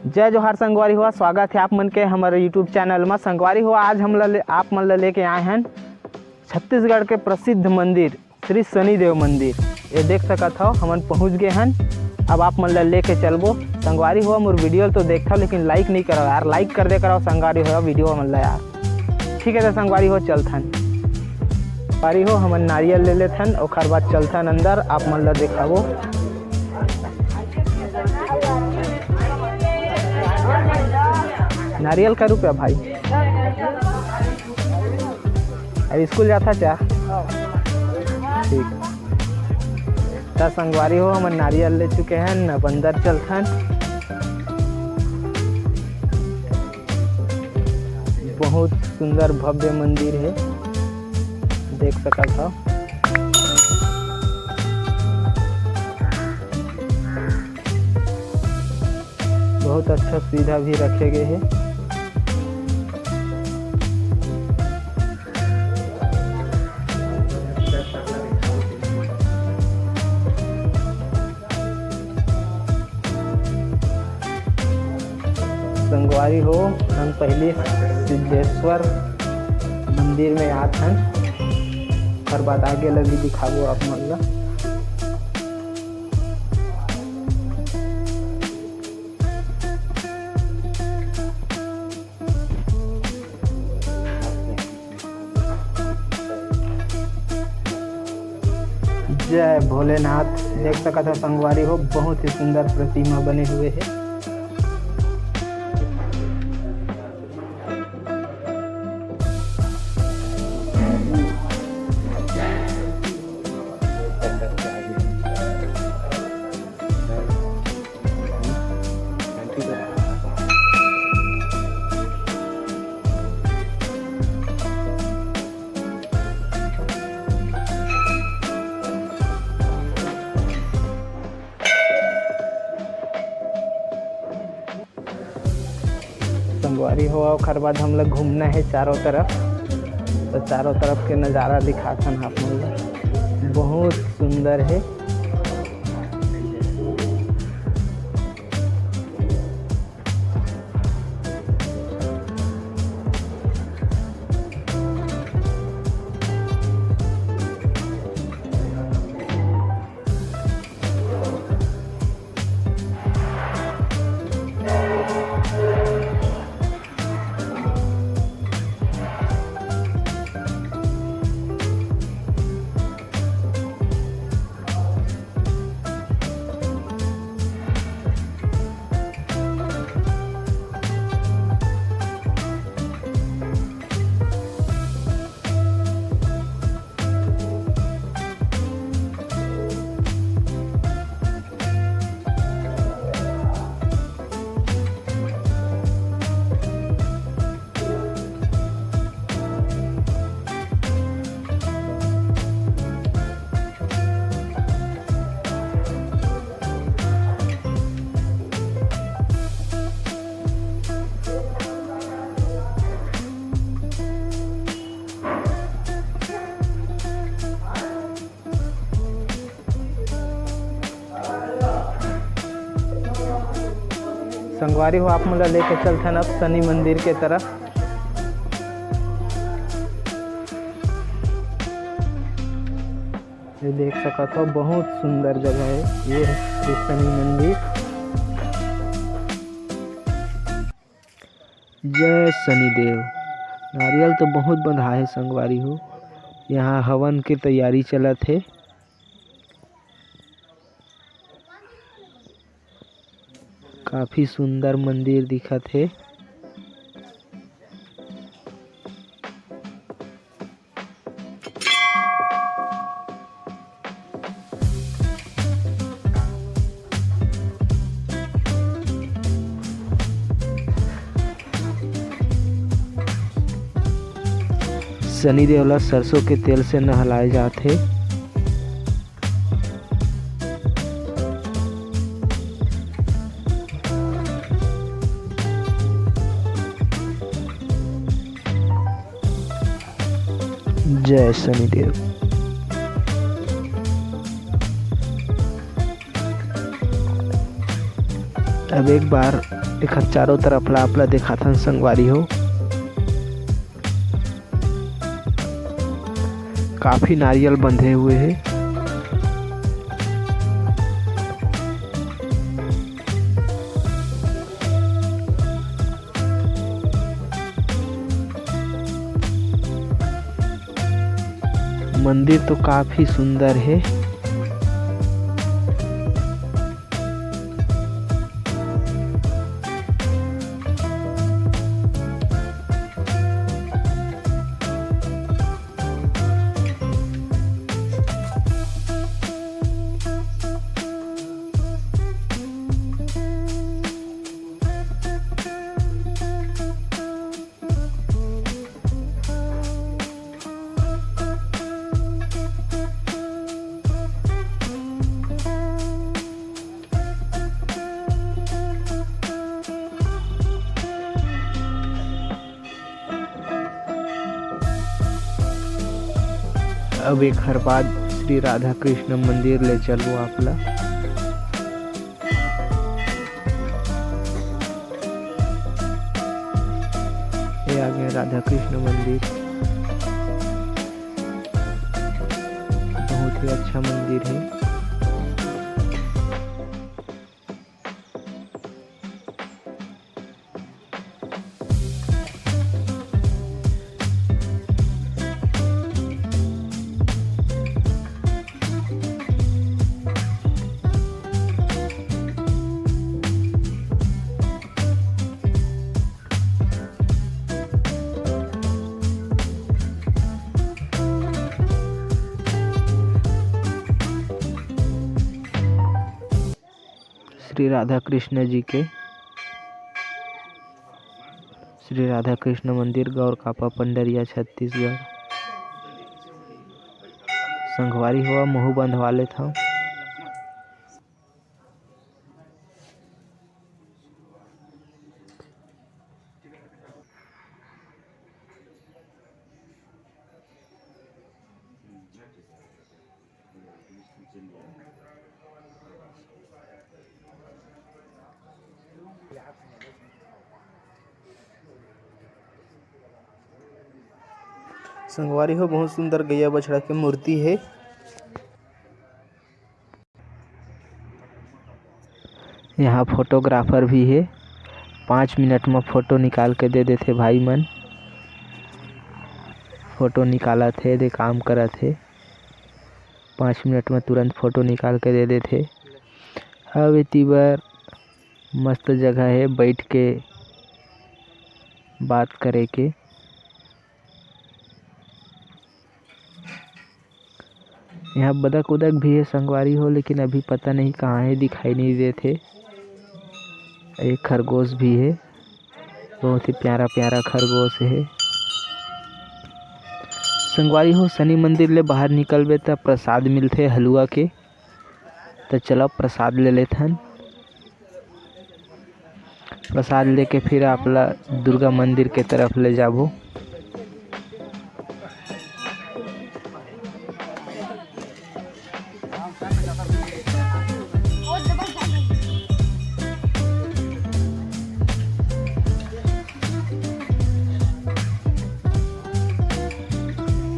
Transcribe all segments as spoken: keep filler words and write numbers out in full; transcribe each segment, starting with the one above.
जय जोहार संगवारी हो, स्वागत हे आप मन के हमर YouTube चैनल म। संगवारी हो, आज हम ला ले, आप मन ला लेके आए हन छत्तीसगढ़ के प्रसिद्ध मंदिर श्री शनिदेव मंदिर। ये देख सकत हव, हमन पहुँच गे हन। अब आप मन ला लेके चलबो। संगवारी हो, मोर वीडियो ल तो देखथव, लेकिन like नहीं करव यार, like कर दे करव संगवारी हो वीडियो मन ला यार। ठीक है, तो संगवारी हो, चलथन। संगवारी हो, हमन नारियल ले लेथन, ओखर बाद चलथन अंदर, आप मन ला देखाबो। नारियल का रुपया भाई? अब स्कूल जाथा क्या? ठीक। त संगवारी हो, हमन नारियल ले चुके हन, अब अंदर चलथन। बहुत सुंदर भव्य मंदिर हे, देख सकत हव। बहुत अच्छा सुविधा भी रखे गए हे। संगवारी हो, हम पहले सिद्धेश्वर मंदिर में आत हन, ओकर बाद आगे लगी दिखाबो आप मन ला। जय भोलेनाथ। देख सकत हो संगवारी हो, बहुत ही सुंदर प्रतिमा बने हुए हे। संगवारी हो, ओखर बाद हमला घूमना हे चारों तरफ, तो चारों तरफ के नज़ारा दिखाथन आप मन ला। बहुत सुंदर हे। संगवारी हो, आप मन ला लेके चलथन अब शनि मंदिर के तरफ। ये देख सकत हो, बहुत सुंदर जगह हे ये, ये शनि मंदिर। जय शनिदेव। नारियल तो बहुत बंधाए हे संगवारी हो, यहाँ हवन के तैयारी चलत हे। काफी सुंदर मंदिर दिखत हे। शनिदेव ला सरसों के तेल से नहलाए जात हे। जय शनिदेव। अब एक बार एखर चारों तरफ ला आप ला देखाथन संगवारी हो। काफी नारियल बंधे हुए हे। मंदिर तो काफी सुंदर हे। अब एखर बाद श्री राधा कृष्ण मंदिर ले चलबो आप ला। ये आ गए राधा कृष्ण मंदिर, बहुत ही अच्छा मंदिर है। श्री राधा कृष्ण जी के, श्री राधा कृष्ण मंदिर, गौर कापा, पंडरिया, छत्तीसगढ़। संगवारी हो, महू बंधवा लेत हव। संगवारी हो, बहुत सुंदर गैया बछड़ा के मूर्ति हे। यहाँ photographer भी हे, पाँच मिनट म photo निकाल के दे देथे भाई मन। Photo निकालत हे, दे काम करत हे, पाँच मिनट म तुरंत photo निकाल के दे देथे। अब एती बर मस्त जगह हे बैठ के बात करे के। यहाँ बदक उदक भी हे संगवारी हो, लेकिन अभी पता नहीं कहाँ हे, दिखाई नहीं देत हे। एक खरगोश भी हे, बहुत ही प्यारा प्यारा खरगोश हे। संगवारी हो, शनि मंदिर ले बाहर निकलबे त प्रसाद मिलथे हलवा के, त चलो प्रसाद ले लेथन। प्रसाद लेके फिर आप ला दुर्गा मंदिर के तरफ ले जाबो।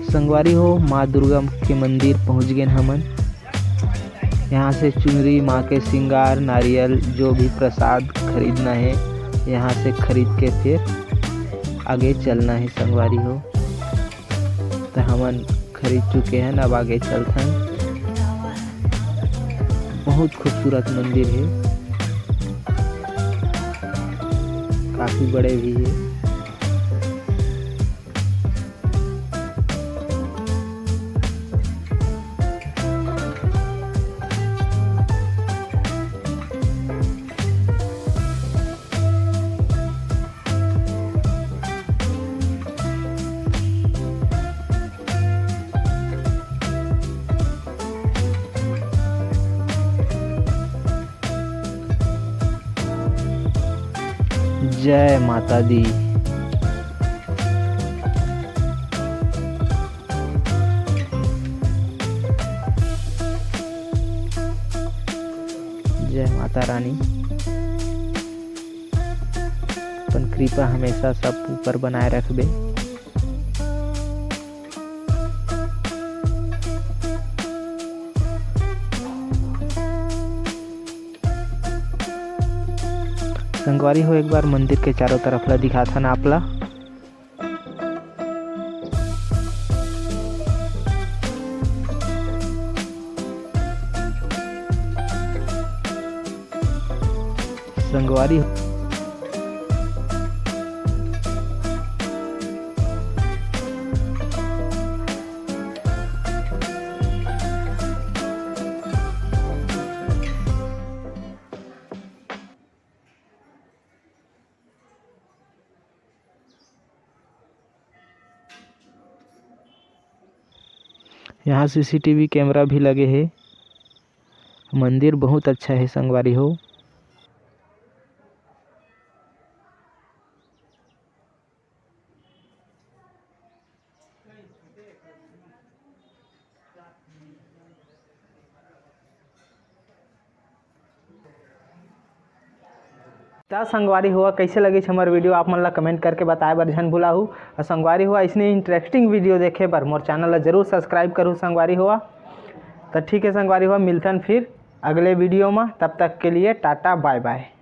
संगवारी हो, माँ दुर्गा के मंदिर पहुँच गेन हमन। यहाँ से चुनरी, माँ के श्रृंगार, नारियल, जो भी प्रसाद खरीदना हे, यहाँ से खरीद के फिर आगे चलना हे संगवारी हो। त हमन खरीद चुके हन, अब आगे चलथन। बहुत खूबसूरत मंदिर हे, काफी बड़े भी हे। जय माता दी। जय माता रानी। अपन कृपा हमेशा सब ऊपर बनाए रखबे। संगवारी हो, एक बार मंदिर के चारों तरफ ला दिखाथन आप ला। संगवारी हो, यहाँ सीसीटीवी कैमरा भी लगे हे। मंदिर बहुत अच्छा हे संगवारी हो। त संगवारी हो, कइसे लगिस हमर वीडियो, आप मन ला कमेंट करके बताए बर झन भुलाहू। अउ संगवारी हो, अइसने इंटरेस्टिंग वीडियो देखे बर मोर चैनल ला जरूर सब्सक्राइब करहू संगवारी हो। त ठीक है संगवारी हो, मिलथन फिर अगले वीडियो में, तब तक के लिए टाटा बाय बाय।